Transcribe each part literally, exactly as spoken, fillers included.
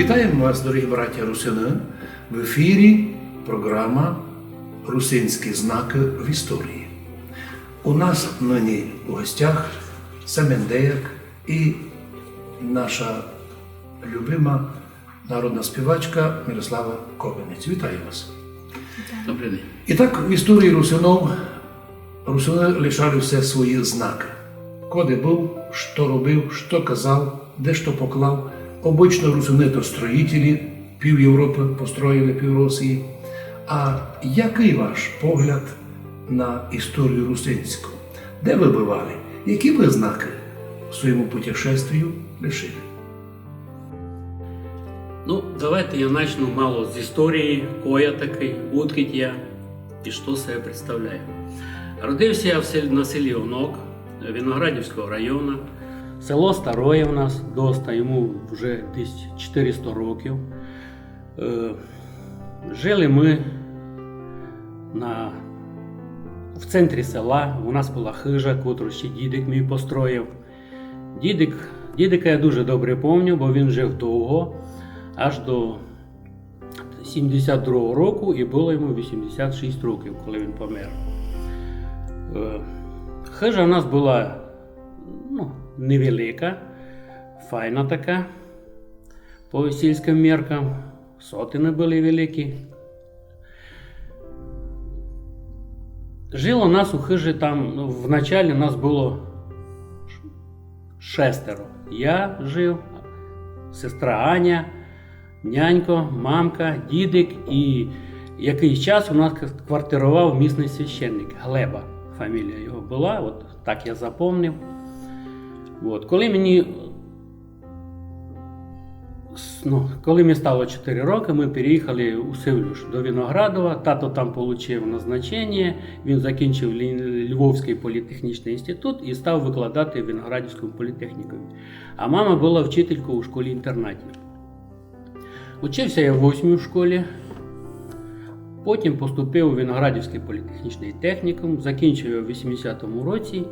Вітаєме вас, дорогі браття русины! В ефірі програма «Русинські знакы в історії». У нас нині у гостях Семен Деяк і наша любима народна співачка Мирослава Кобинець. Вітаю вас. Добрый день. І так, в історії русинов, русины лишали все свої знакы. Коде быв, што робив, што казав, де што поклав. Обычно русины то строїтелі, пів Європы построїли, пів Росії. А якый ваш погляд на історію русинську? Де вы бывали? Які вы знакы в своєму путешествію лишили? Ну, давайте я начну мало з історії, ко я такый, удкіть я і што себе представляю. Родився я в сел-, на селі Онок Виноградівського району. Село староє у нас доста, йому вже десь чотириста років. Е, жили ми на, в центрі села, у нас была хыжа, котру ще дідик мій построїв. Дідик, дідика я дуже добре помню, бо він жив довго, аж до сімдесят другого року, і было йому вісімдесят шість років, коли він помер. Е, хыжа у нас была, ну, невелика, файна така, по сільськым меркам, сотины были великі. Жило нас у хыжі там, ну, вначалі нас было ш-, шестеро. Я жив, сестра Аня, нянько, мамка, дідик, і якыйсь час у нас квартировав місный священник, Глеба фамілія його была, от так я запомнив. От. Коли мені С-, ну, коли мені стало чотири рокы, мы переїхали у Севлюш до Виноградова. Тато там получив назначення, він закінчив Лі-, Львовськый політехнічный інститут і став викладати в Виноградівському політехнікумі. А мама была вчителькою у школі-інтернаті. Учився я в восьмій школі, потім поступив у Виноградівськый політехнічный технікум, закінчив його в вісімдесятому році,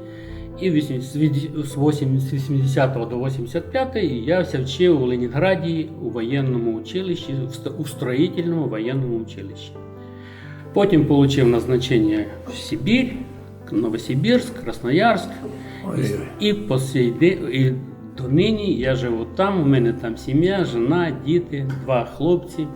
і вісім-, з вісім-, з вісімдесятого до вісімдесят п'ятого я ся вчив у Ленінграді у воєнному училищі, в ст-, у строїтельному воєнному училищі. Потім получив назначення в Сибір, Новосибірськ, Красноярськ, і, Ой-ой. і по сей де-, і донині я живу там, у мене там сім'я, жена, діти, два хлопці.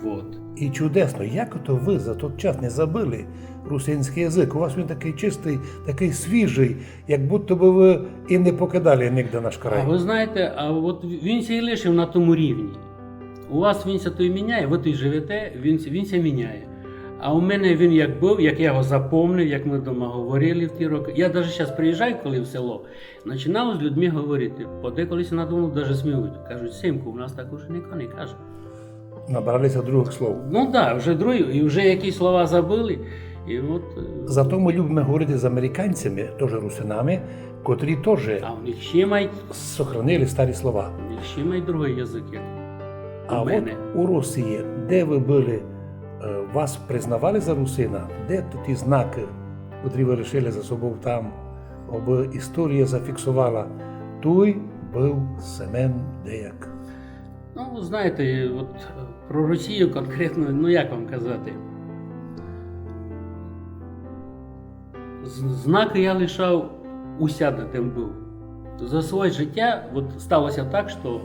Вот. І чудесно, як ото вы за тот час не забыли русинськый язык? У вас він такый чистый, такый свіжый, як будто бы вы і не покидали нигде наш край. А вы знаєте, а от він ся й лишив на тому рівні. У вас він ся то й міняє, вы то й живете, він, ся- він ся міняє. А у мене він як быв, як я його запомнив, як мы дома говорили в ті рокы. Я даже щас приїжджаю, коли в село, починав з людьми говорити. Подеколи ся надо мнов даже сміють. Кажуть: «Синку, у нас так уже ніхто не каже». Набрали ся другых слов. Ну да, вже другі, і вже якісь слова забыли. І от, е, Зато мы любиме говорити з американцями, тоже русинами, котрі тоже А у них ще мають сохранили старі слова. У них ще мають другый язык, як А у от мене. У Росії, де вы были, е, вас признавали за русина? Де т-, ті знакы, котрі вы лишили за собов там, обы історія зафіксовала? Туй быв Семен Деяк. Ну, вы знаєте, от, е, про Росію конкретно, ну, як вам казати? З-, знакы я лишав усяде, де быв. За своє життя от стало ся так, што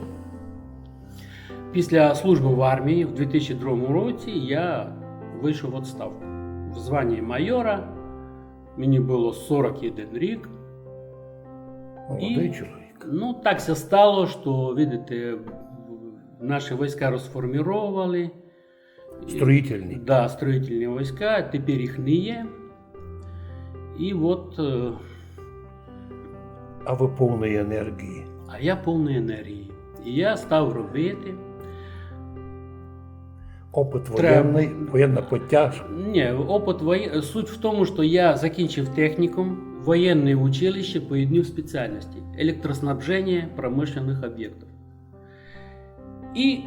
після службы в армії в дві тисячі другому році я вышов в отставку в званні майора. Мені было сорок один рік. Молодый І, чоловік. Ну, так ся стало, што, видите, наші войска розформіровали. Строїтельні. Да, строїтельні войска, тепер їх не є. І от, е, А вы повный енергії. А я повный енергії. І я став робити. Опыт Треба воєнный, воєнна потяг. Ні, опыт воє-, суть в тому, што я закінчив технікум, воєнне училище по одній спеціальності — електроснабження промышленных об'єктів. І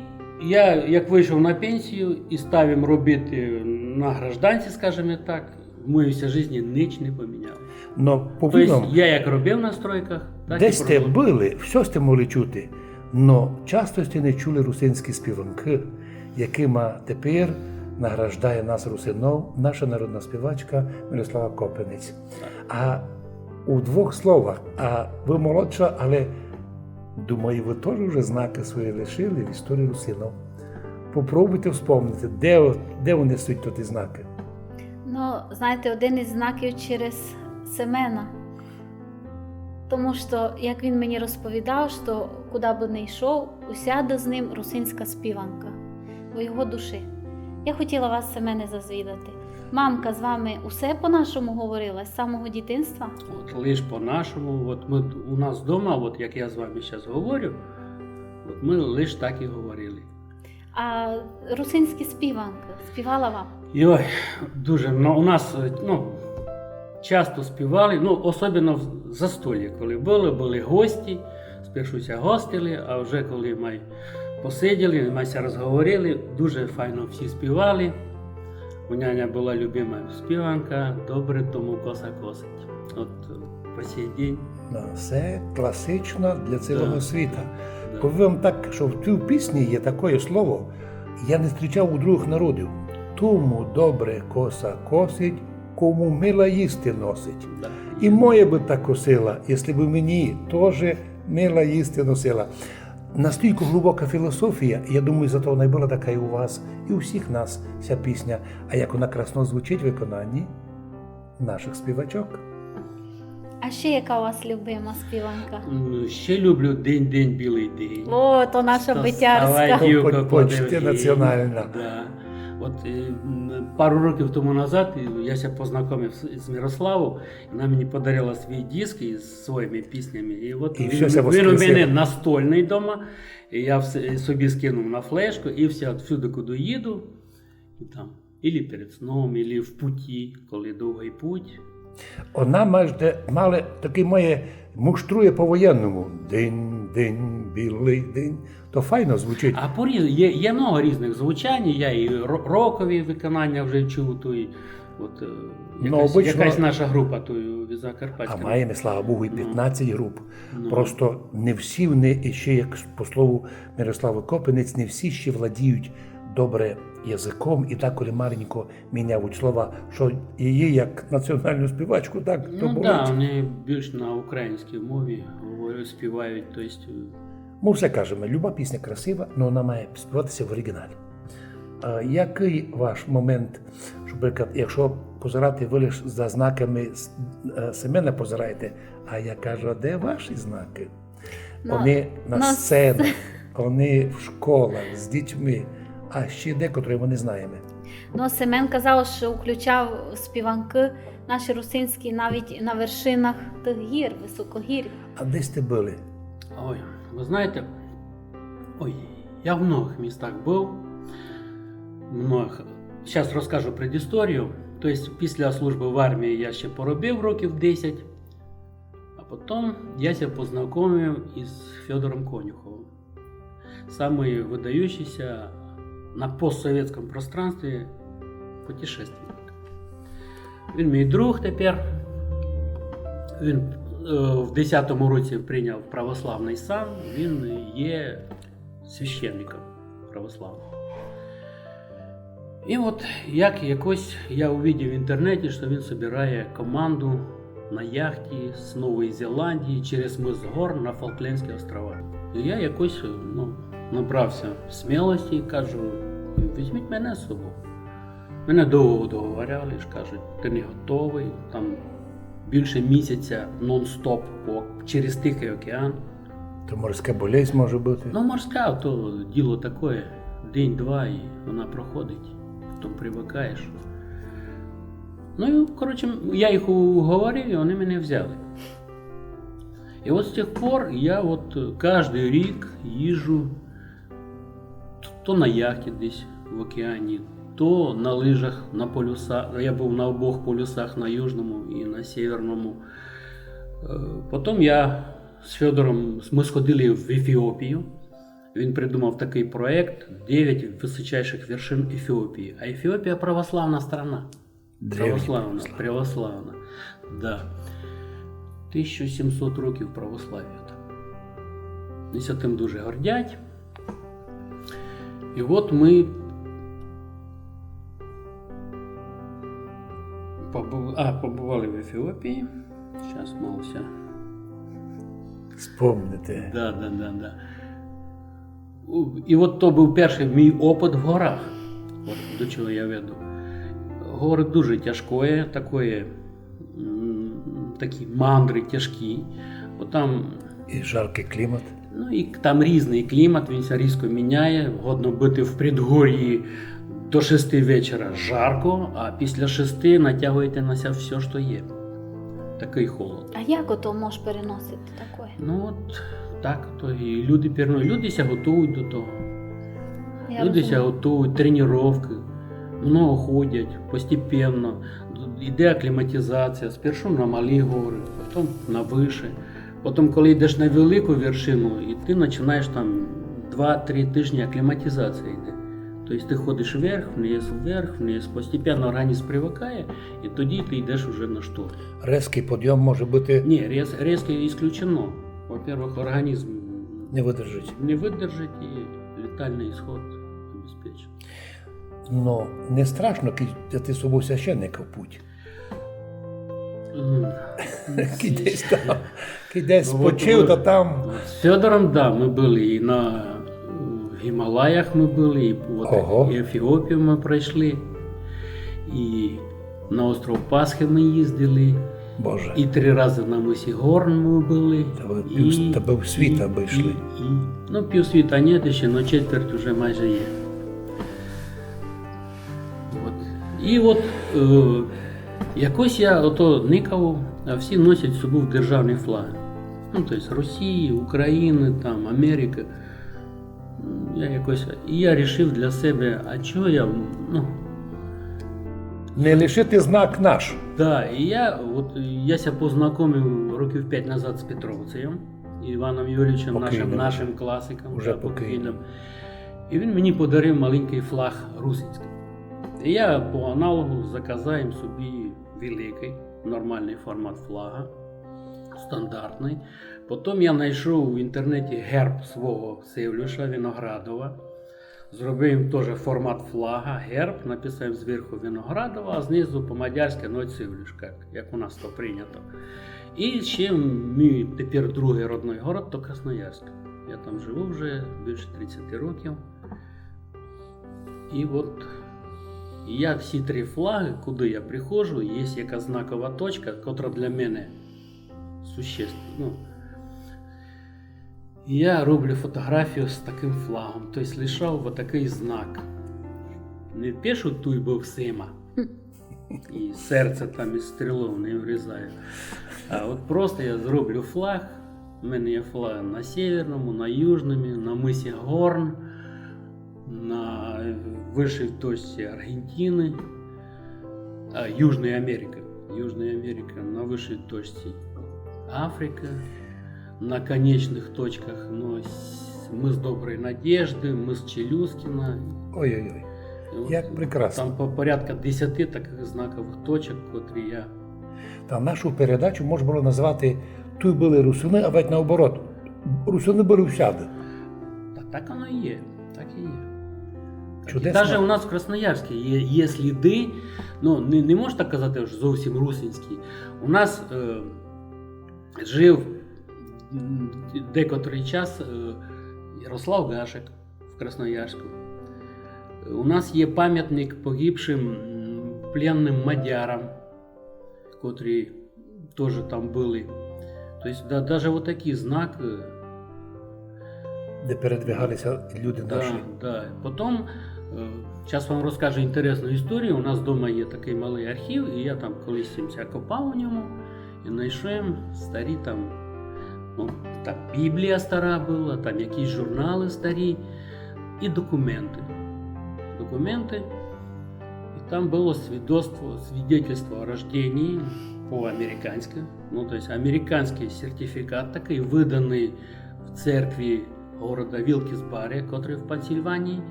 я, як вышов на пенсію і став їм робити на гражданці, скажеме так, в моїй ся жизни нич не поміняло. Но, тобто повім вам, я як робив на стройках, так і десь сте продовжую. Были, всьо сте могли чути. Но часто сьте не чули русинські співанкы, якыма тепер награждає нас, русинов, наша народна співачка Мирослава Копинець. А у двох словах, а вы молодша, але, думаю, вы тоже вже знакы свої лишили в історії русинов. Попробуйте вспомнити, де, де вони суть, тоті знакы. Ну, знаєте, один із знаків через Семена. Тому що, як він мені розповідав, що куди би не йшов, усяде з ним русинська співанка у його душі. Я хотіла вас, Семене, зазвідати. Мамка з вами усе по-нашому говорила з самого дитинства? От лиш по-нашому, от ми у нас вдома, от як я з вами зараз говорю, от ми лиш так і говорили. А русинські співанки співала вам? Йой, дуже. Ну, у нас, ну, часто співали, ну, особливо в застольї, коли були, були гості, спершу ся гостили, а вже коли май посиділи, май ся розговорили, дуже файно всі співали. У няня була любима співанка «Добре тому коса косить». От, е, по сей день. Ну, це класично для цілого Да. світа. Да. Повім вам так, що в тій пісні є таке слово, я не зустрічав у других народів. «Тому добре коса косить, кому мила їсти носить». Да. І моя бы так косила, якщо бы мені тоже мила їсти носила. Настільки глибока філософія, я думаю, зато вона й була така і у вас, і у всіх нас, ця пісня. А як вона красно звучить в виконанні наших співачок. А ще яка у вас любима співанка? М, Ще люблю «День, день, білий день». О, то наша Вста-, битярська. вставай, дівко, По-, почти клади в національна. Да. От, е, м, пару років тому назад я ся познайомив з, з Мирославою, вона мені подарила свій диск із своїми піснями. І от І він, всьо ся він у воскресило. мене настольний дома. І я все, собі скинув на флешку, і все, от всюди, куди їду, і там, ілі перед сном, ілі в путі, коли довгий путь. Вона майже мала такий моє муштрує по-воєнному. «День, день, білий день». То файно звучить. А по різ- є, є много різних звучань, я і ро- рокові виконання вже чув, то й от, е, Ну, якась, обично якась наша група, то й від Закарпатська. А маєме, слава Богу, і Ну. пятнадцять груп. Ну. Просто не всі вони, і ще, як по слову Мирослави Копинець, не всі ще владіють добре язиком і деколи маленько міняють слова, що її як національну співачку так то Ну болить. Так, вони більш на українській мові говорять, співають, то есть, е, Ми все кажемо, люба пісня красива, але вона має співатися в оригіналі. А який ваш момент, що, наприклад, якщо позирати ви лише за знаками с- е, Семена позираєте, а я кажу, а де ваші знаки? Ну, Вони на на сценах, вони в школах з дітьми, а ще декотрі ми не знаємо. Ну, Семен казав, що включав співанки наші русинські навіть на вершинах тих гір, високогір'я. А де сте були? Ой, ви знаєте, ой, я в многих містах був. Многих. Зараз розкажу предісторію. То есть після служби в армії я ще поробив років десять, а потім я ся познайомив із Федором Конюховим. Самый выдающийся на постсоветском пространстве путешественник. Він мій друг тепер. Він е, в десятому році прийняв православний сан, він є священником православним. І от як якось я увидів в інтернеті, що він збирає команду на яхті з Нової Зеландії через мыс гор на Фолклендські острова. І я якось, ну, набрався смілості і кажу: «Візьміть мене з собою». Мене довго договоряли, ж кажуть, ти не готовий, там більше місяця нон-стоп по, через Тихий океан. То морська болезнь може бути. Ну, морська, то діло таке, день-два, і вона проходить, потім привикаєш. Ну, і, коротше, я їх уговорив, і вони мене взяли. І от з тих пор я от е, кожен рік їжджу т- то на яхті десь в океані, то на лижах на полюсах. Я був на обох полюсах, на южному і на северному. Е, Потім я з Федором, ми сходили в Ефіопію. Він придумав такий проєкт «Девять высочайших вершин Эфиопии». А Ефіопія православна страна. Древня Православна, православна. православна. Да. Тисяча сімсот років православія там. Вони ся тым дуже гордять. І от мы побыв... а, побывали в Ефіопії. Щас мало ся... Спомнити. Да, да, да, да. У- І от то быв першый мій опыт в горах. От до чого я веду. Горы дуже тяжкоє, такоє, м, такі мандры тяжкі. От там І жаркый клімат. Ну і там різный клімат, він ся різко міняє. Годно быти в предгорї до шести вечора жарко, а після шести натягуєте на ся всьо, што є. Такый холод. А як ото можеш переносити такоє? Ну от так то і люди перно, люди ся готують до того. Я Люди ся розумію. Готують, тренировки, много ходять, постепенно. Іде акліматизація, спершу на малі горы, потім на выше. Потім, коли йдеш на велику вершину, і ти починаєш там два-три тижні акліматизація йде. Тобто ти ходиш вверх, вниз, вверх, вниз, постепенно організм привикає, і тоді ти йдеш уже на шторм. Резкый підйом може бути... Ні, рез, резко исключено. Во-первых, організм Не выдержить. Не выдержить і летальный исход обеспечен. Но не страшно, коли ти з собою священника в путь. М. Коли десь там, коли десь Ну, от спочив, ви- та там. От з Федором, да, мы были і на е, Гімалаях мы были, і от Ого. і Ефіопію мы пройшли, і на остров Пасхи мы їздили, Боже. і три разы на мысі Горн мы были. Та ви і, пів- та ви в світ і- обійшли. І, і, ну, пів світа ні, ще, но четверть уже майже є. От. І от е, якось я ото никав, а всі носять з собою державный флаг. Ну, то есть Росії, Україны, там, Америкы. М, Я якось, і я рішив для себе, а чого я, ну, Не лишити знак наш. Да, і я, от, я ся познакомив років пять назад з Петровцем, Іваном Юрійовичем, Покійным. нашим, нашим класиком, Уже да, покійным. покійным. І він мені подарив маленькый флаг русинськый. І я по аналогу заказав їм собі великый, нормальный формат флага, стандартный. Потім я знайшов в інтернеті герб свого Севлюша Виноградова. Зробив їм тоже формат флага, герб, написав їм зверху Виноградова, а знизу по-мадярськи Нойд Севлюш, як, як у нас то прийнято. І ще мій тепер другый родный город, то Красноярськ. Я там живу вже більше тридцять років. І от я всі три флагы, куды я приходжу, є якась знакова точка, котра для мене существенна. Ну, я роблю фотографію з такым флагом, то есть лишав вот такый знак. Не пишу «Туй быв Сима» і серце там із стрілов не врізаю. А от просто я зроблю флаг. У мене є флаг на Северному, на Южному, на мысі Горн, на высшей точці Аргентины, а, Южной Америкы. Южная Америка, на высшей точці Африка, на конечных точках, ну, с- мыс Доброй Надежды, мыс Челюскина. Ой-ой-ой. І от Як прекрасно. Там по порядка десяти такых знаковых точок, котрі я Та нашу передачу можна було назвати «Туй были русины», а ведь наоборот. Русины были всяды. Та так оно і є. Так і є. Чудесно. Даже у нас в Красноярську є, є сліды, ну, не, не можна так казати, що зовсім русинські. У нас е, жив м, декотрый час е, Ярослав Гашек в Красноярську. У нас є памятник погибшим м, пленным мадярам, котрі тоже там были. То есть да, даже вот такі знакы. Де передвигалися люди Да, наші. Да. Потом, е, щас вам розкажу інтересну історію. У нас дома є такый малый архів, і я там колись ся копав у ньому, і знайшов старі там, ну, там Біблія стара была, там якісь журналы старі і документы. Документы. І там было свідоцтво, свідетельство о рождении по-американськи. Ну, то есть американськый сертифікат такый, выданый в церкві города Вілкіс-Барі, котрый в Пенсільванії,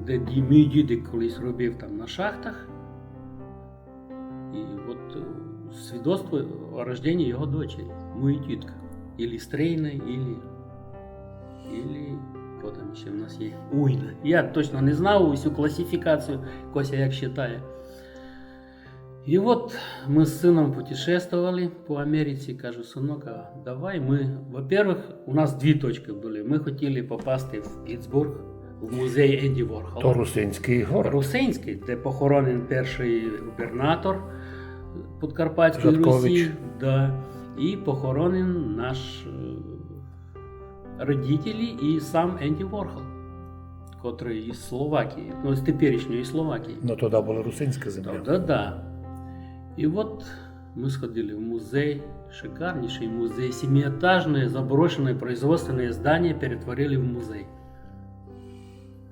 де ді- мій дідик колись робив там на шахтах. І от е, свідоцтво о рождении його дочери, моєї тітки. Или стрійної, или... Или хто там ще в нас є? Уйна. Я точно не знав усю класифікацію, Кося як считає. І от ми з сином путешествовали по Америці. Кажу: «Синок, а давай ми, во-первых, у нас дві точки були. Ми хотіли попасти в Пітсбург, в музей Енді Ворхола». То русинськый город. Русинськый, де похоронен першый губернатор Подкарпатської Русі. Да. І похоронен наш, е, родителі і сам Енді Ворхол, котрый із Словакії, ну, з теперішньої Словакії. Но тогда была русинська земля. Тогда да. І от ми сходили в музей, шикарнішый музей, семиэтажне заброшене производственне здання перетворили в музей.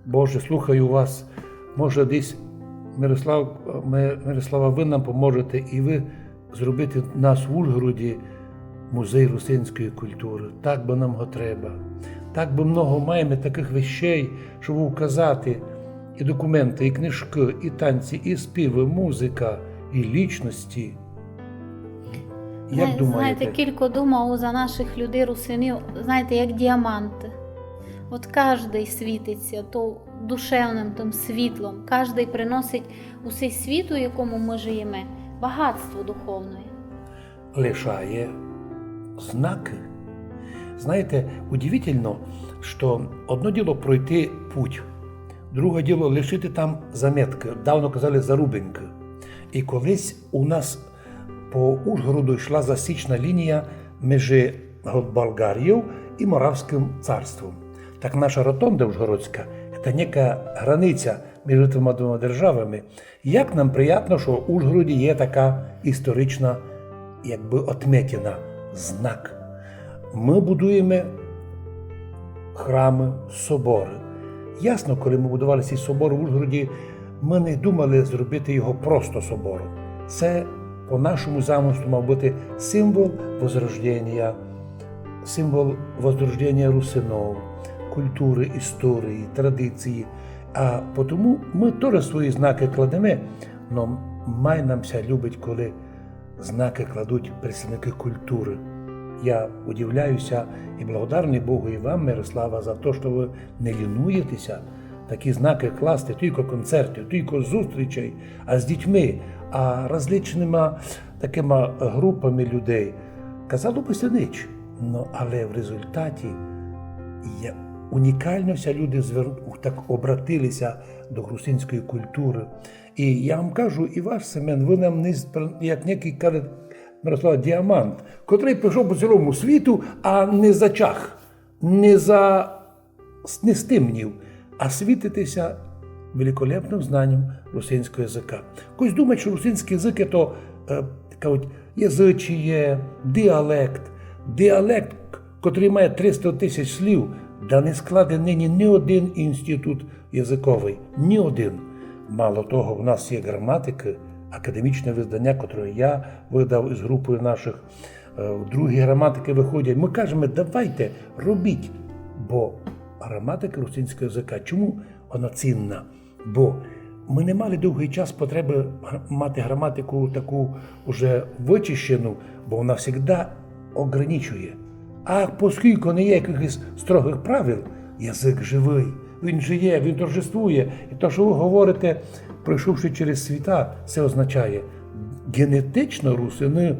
Боже, слухаю вас. Може, десь, Мирослав, Ми-, Мирослава, вы нам поможете, і вы зробите в нас в Ужгороді музей русинської културы. Так бы нам го треба. Так бы много маєме такых вещей, щоб указати. І документы, і книжкы, і танці, і співы, музика, і лічности. Як думаєте? Знаєте, кілько думав за наших людей, русинів, знаєте, як діаманты. От каждый світиться то душевным тым світлом, каждый приносить у сей світ, у якому мы жиєме, багатство духовне. Лишає знакы. Знаєте, удивительно, што одно діло пройти путь, друге діло лишити там заметкы, давно казали зарубинкы. І колись у нас по Ужгороду йшла засічна лінія межи Болгарією і Моравськым царством. Так наша ротонда ужгородська, це нека границя межи тыма двома державами. Як нам приятно, што в Ужгороді є така історична, якбы, отметина, знак. Мы будуєме храмы, соборы. Ясно, коли мы будували сей собор в Ужгороді, мы не думали зробити його просто собором. Се, по нашому замыслу, мав быти символ возрожденія, символ возрожденія русинов, културы, історії, традиції. А потому мы тоже свої знакы кладеме, но май нам ся любить, коли знакы кладуть представникы културы. Я удивляю ся і благодарный Богу і вам, Мирослава, за то, што вы не лінуєте ся такі знакы класти, тілько концертів, тілько зустрічей, а з дітьми, а различныма такыма групами людей. Казало бы ся нич, но але в результаті є унікално ся люди звер-, так обратили ся до русинської културы. І я вам кажу, і ваш Семен, вы нам не з-, як некый, каже Мирослав, діамант, котрый пройшов по цілому світу, а не зачах, не за-, не стемнів, а світите ся великолепным знанням русинського языка. Хтось думає, што русинськый язык — то, е, кажуть, язычіє, діалект. Діалект, котрый має триста тисяч слів, да не складе нині ні один інститут языковый, ні один. Мало того, в нас є граматикы, академічне выздання, котре я выдав із групою нашых, е, другі граматикы выходять. Мы кажеме: «Давайте, робіть», бо граматика русинського языка, чому вона цінна? Бо мы не мали довгый час потребы гр-, мати граматику таку уже вычищену, бо вона всегда ограничує. А поскілько не є якыхось строгых правил, язык живый, він жиє, він торжествує. І то, што вы говорите, пройшовши через світа, се означає, генетично русины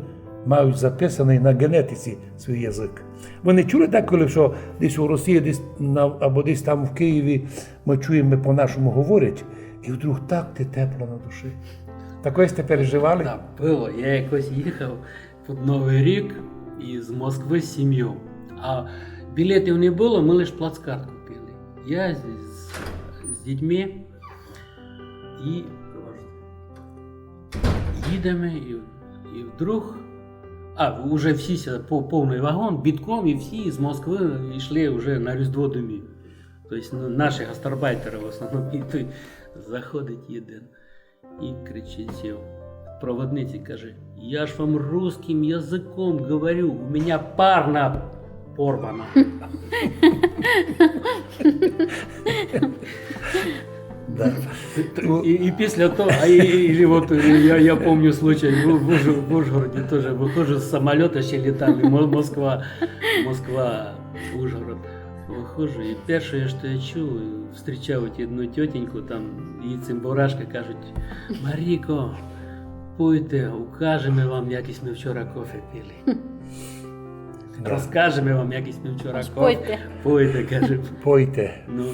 мають записаный на генетиці свій язык. Вы не чули деколи, што десь у Росії, десь на, або десь там в Києві мы чуєме, по-нашому говорять, і вдруг так ти тепло на душі? Такоє сте переживали? Да, было. Я якось їхав під Новый рік із Москвы з сім'єю. А білетів не было, мы лиш плацкарт купили. Я з, з, з дітьми і їдеме, і, і вдруг, а, уже всі ся, по-, повный вагон, бітком, і всі з Москвы йшли уже на Різдво домів. То єсть, ну, наші гастарбайтеры в основному. І той заходить єден і кричить сій проводниці, каже: «Я ж вам русским языком говорю, у меня парня порвана». Да. І, і після того, а, і, і, і от, е, я, я помню случай, в, в Уж-, в Ужгороді тоже выходжу з самолёта, ще літали, Мо-, Москва, Москва, Ужгород. Выходжу, і перше, што я чув, зустрічав одну тьотеньку, там її цимборашка, кажуть: «Маріко, пойте, укажеме вам, як сьме вчора кофе пили. Розкажеме вам, як сьме вчора кофе». Пойте. Пойте, каже. Пойте. Ну.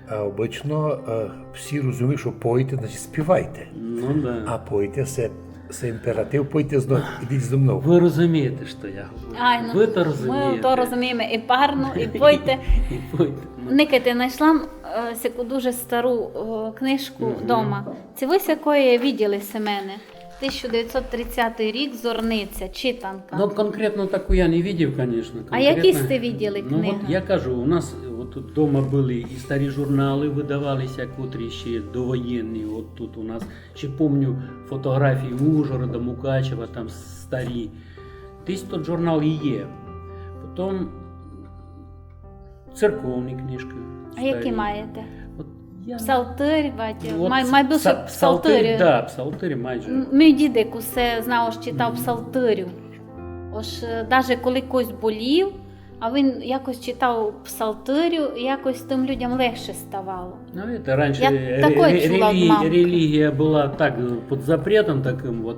А обычно е, всі розуміють, що пойте, значить співайте. Ну да. А пойте се, се імператив, пойте зо мнов, ідіть зо мнов. Вы розумієте, што я говорю. Ай, ну, вы то розумієте. Мы то розумієме і парно, і пойте. І пойте. Ну. Никайте, найшла е, сяку дуже стару е, книжку дома. Ци вы сякоє виділи, Семене? Тисяча девятьсот тридцятый рік, «Зорниця», читанка. Ну, конкретно таку я не видів, конечно. А які сьте виділи книгы? Ну, вот я кажу, у нас вот тут дома были і старі журналы, выдавалися, котрі ще довоєнні. Вот тут у нас, ще помню, фотографії Ужгорода, Мукачева, там старі. Десь тот журнал і є. Потом церковні книжкы. А які маєте? От я... Псалтырь, бать, от май, май більше пса-, псалтырь, псалтырь, да, псалтырь майже. М, мій дідик усе знав, читав псалтырю. Ож е, даже коли хтось болів, а він якось читав псалтырю, і якось тым людям легше ставало. Ну, это раньше я ре-, такой ре-, чула від мамки. Релі-, релігія была так е, під запретом такым. Вот.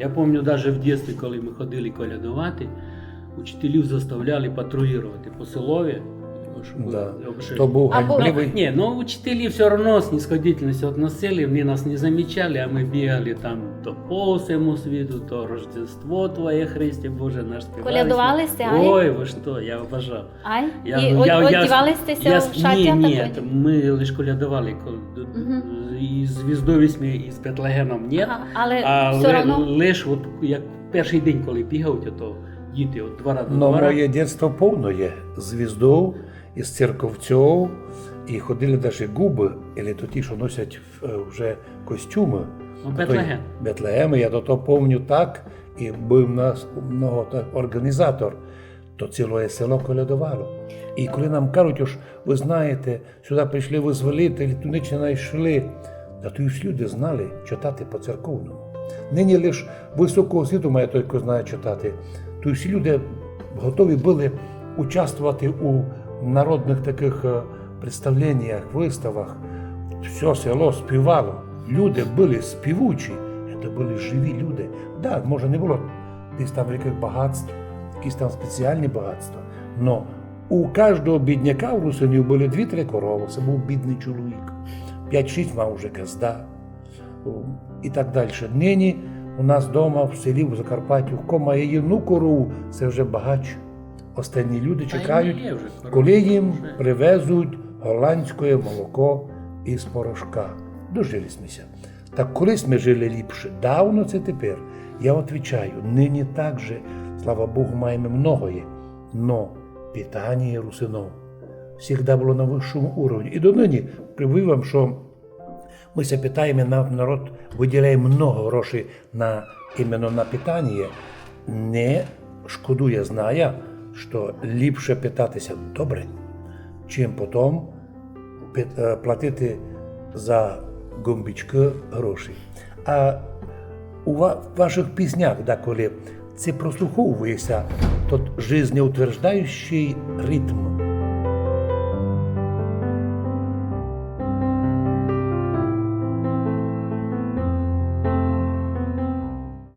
Я помню, даже в дитинстві, коли мы ходили колядовати, учителів заставляли патрулювати по селові. Щоб... Да. То быв ганьбливый. Ні, ну учителі всьо равно снисходительно ся относили, они нас не замічали, а мы бігали там то по всьому світу, то «Рождество Твоє, Христе Боже наш» співали. Колядовали сьте, ай? Ой, вы што, я обожав. Ай? Я, і я, од-, я, одівали сьте ся в шатя такой? Ні, ні, мы лиш колядовали, кол-, і звіздові сьме, і з Бетлегемом ні. Ага, але а всьо равно? Лиш от як першый день, коли бігають, ото діти от двора до двора. Но моє дєтство повно є звіздов, із церковцьов, і ходили даже губы, или то ті, што носять е, вже костюмы. Ну, Бетлегем. Бетлегем, я то, то помню так, і быв у нас много так, організатор, то цілоє село колядовало. І коли нам кажуть, ож вы знаєте, сюды пришли вызволителі, ту ніч не найшли, та то всі люди знали читати по-церковному. Нині лиш высокого освіту має той, хто знає читати. То всі люди готові были участвовати у народных такых е, представленнях, выставах. Всьо село співало. Люди были співучі. Це были живі люди. Да, може, не было десь там великых багатств, якісь там спеціальні багатства. Но у каждого бідняка в русинів были дві-три коровы. Се быв бідный чоловік. Пять-шість мав уже казда. О, і так дальше. Нині у нас дома в селі, в Закарпаттю, ко має єдну корову, се вже багач. Остальні люди чекають, коли їм привезуть голландське молоко із порошка. Дожили сьме ся. Так колись мы жили ліпше. Давно це тепер? Я отвічаю, нині так же, слава Богу, маєме многоє. Но питаніє русинов всегда было на высшому уровні. І донині, привів вам, што мы ся питаєме, наш народ выділяє много грошей на, іменно на питаніє, не шкодує, зная, што ліпше питати ся добре, чим потом пи-, е, платити за ґомбічкы гроші. А у ва-, вашых піснях деколи ци прослуховує ся тот жизнеутверждаючий ритм?